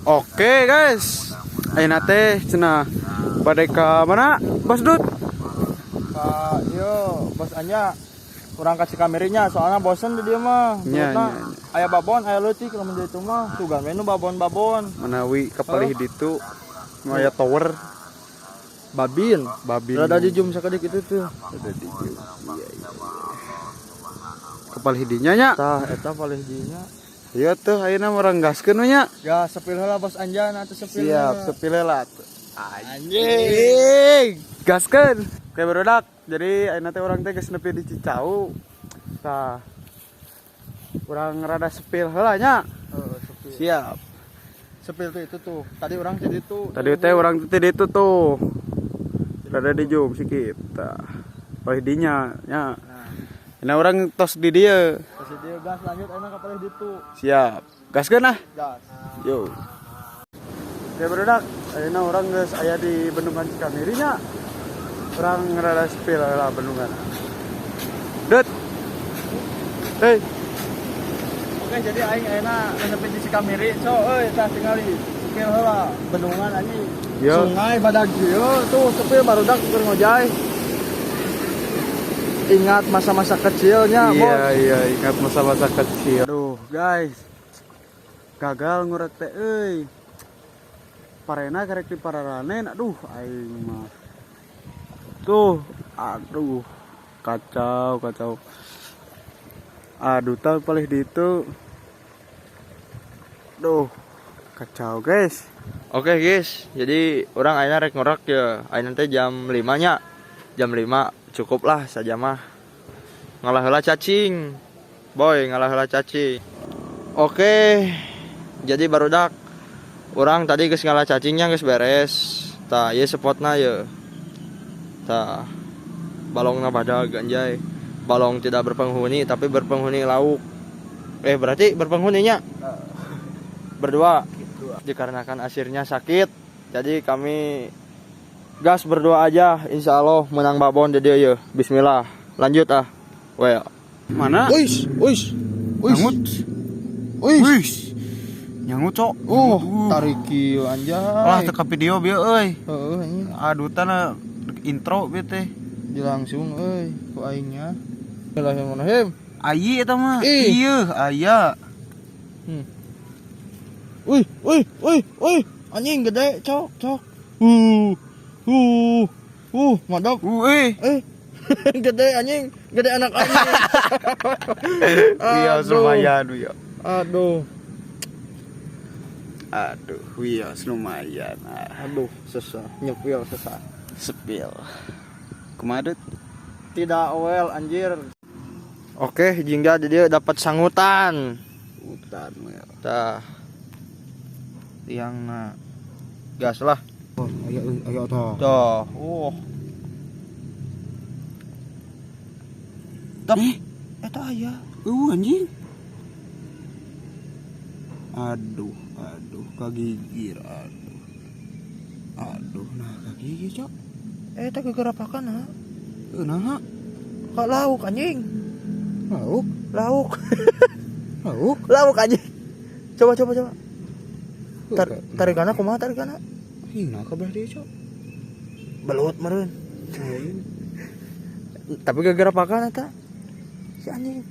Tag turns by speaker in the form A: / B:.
A: Oke guys, ayeuna teh cenah bade ka mana, Bos Dut?
B: Ka ieu, Bos Anja. Urang ka Cikamirinya, soalnya bosen di dieu mah.
A: Nya,
B: Belutna
A: nya, nya.
B: aya babon, aya leutik lamun di ditu mah. Sugan we nu babon-babon.
A: Manawi ka palih ditu nu aya tower.
B: Babin.
A: Babin.
B: Rada di zoom sakedik itu tuh.
A: Rada di zoom. Iya. Ka palih dinya nya.
B: Tah, eta palih dinya.
A: Iya tuh, ayeuna urang gaskeun we nya.
B: Ya, spill heula, Bos Anja, atuh spill.
A: Siap, spill heula atuh.
B: Anjing.
A: Gaskeun. Oke barudak, jadi ayeuna teh urang teh geus nepi di Cicau. Tah. Urang rada spill heula nya.
B: Oh, spill.
A: Siap.
B: Spill tuh itu tuh. Tadi urang di ditu.
A: Tadi teh urang teh di ditu tuh. Rada di zoom sikit. Tah. Palih dinya nya.
B: Nah,
A: Nah, urang tos di dieu.
B: terus dia gas lanjut ayeuna ka palih ditu.
A: Siap. Gaskeun ah.
B: Gas.
A: Yo. Oke barudak, ayeuna urang geus aya di Bendungan Cikamiri nya. Urang rada spill lah bendungan. Dut. Hei,
B: Oke, jadi aing ayeuna nepi di Cikamiri. So, euy, tah tingali. Spill heula bendungan anjing.
A: Yo.
B: Sungai badag ieu tuh spill barudak keur ngojay. Ingat masa-masa kecilnya,
A: Iya,
B: Bos.
A: iya, ingat masa-masa kecil. Aduh, guys. Gagal ngurek teh euy. Parena karek di pararanen, aduh aing mah. Tuh, aduh. Kacau, kacau. Aduh, tah palih ditu. Duh, kacau guys.
B: Oke guys, jadi urang ayeuna rek ngurek ya. Ayeuna teh jam 5 nya. Jam 5 cukup lah saja mah. Ngalah heula cacing. Boy, ngalah heula cacing. Oke. Jadi barudak urang tadi geus ngalah cacingnya geus beres. Tah, ieu spotna ye. Tah. Balongna badag anjay. Balong tidak berpenghuni tapi berpenghuni lauk. Eh, berarti berpenghuninya berdua. Dikarenakan asirnya sakit, jadi kami gas berdua aja. Insya Allah menang babon jadi ya. Bismillah. Lanjut ah. Well.
A: Mana?
B: Uish, uish, uish.
A: Nyangut.
B: Uish.
A: Wih. Nyangut, cok.
B: Oh, tariki anjay.
A: Lah teka video bieu euy.
B: Heeh, anjing.
A: Aduh tanah intro bieu teh.
B: Di langsung euy ku aingnya. Bismillahirrahmanirrahim.
A: Ayi eta mah.
B: Ih.
A: Iya, aya.
B: Wih, wih, wih, wih, anjing gede, cok, cok. Madap.
A: Eh.
B: Eh, gede anjing, gede anak anjing.
A: Iya,
B: Aduh.
A: lumayan, iya.
B: Aduh,
A: Aduh, iya lumayan. Ah,
B: aduh, sesah, nyepil sesah.
A: Spill. Kumaha, Dut?
B: Tidak well anjir. Oke, jingga dia dapat sangutan.
A: Hutan, well.
B: Tah. Tiang gas lah.
A: Oh, ayo ayo toh.
B: Tuh. Tep.
A: Eh,
B: Eta aya.
A: Anjing. Aduh, aduh, kagigir, aduh. Aduh, nah kagigir, cok.
B: Eta gegerapakan ha.
A: Nah,
B: Kak lauk anjing.
A: lauk,
B: Lauk.
A: lauk.
B: Lauk anjing. Coba coba coba. Tarikana kumaha tarikana?
A: Ih, nah kabar dia, cok.
B: Belut meureun.
A: Lain.
B: Tapi gegerapakan eta. Si anjing.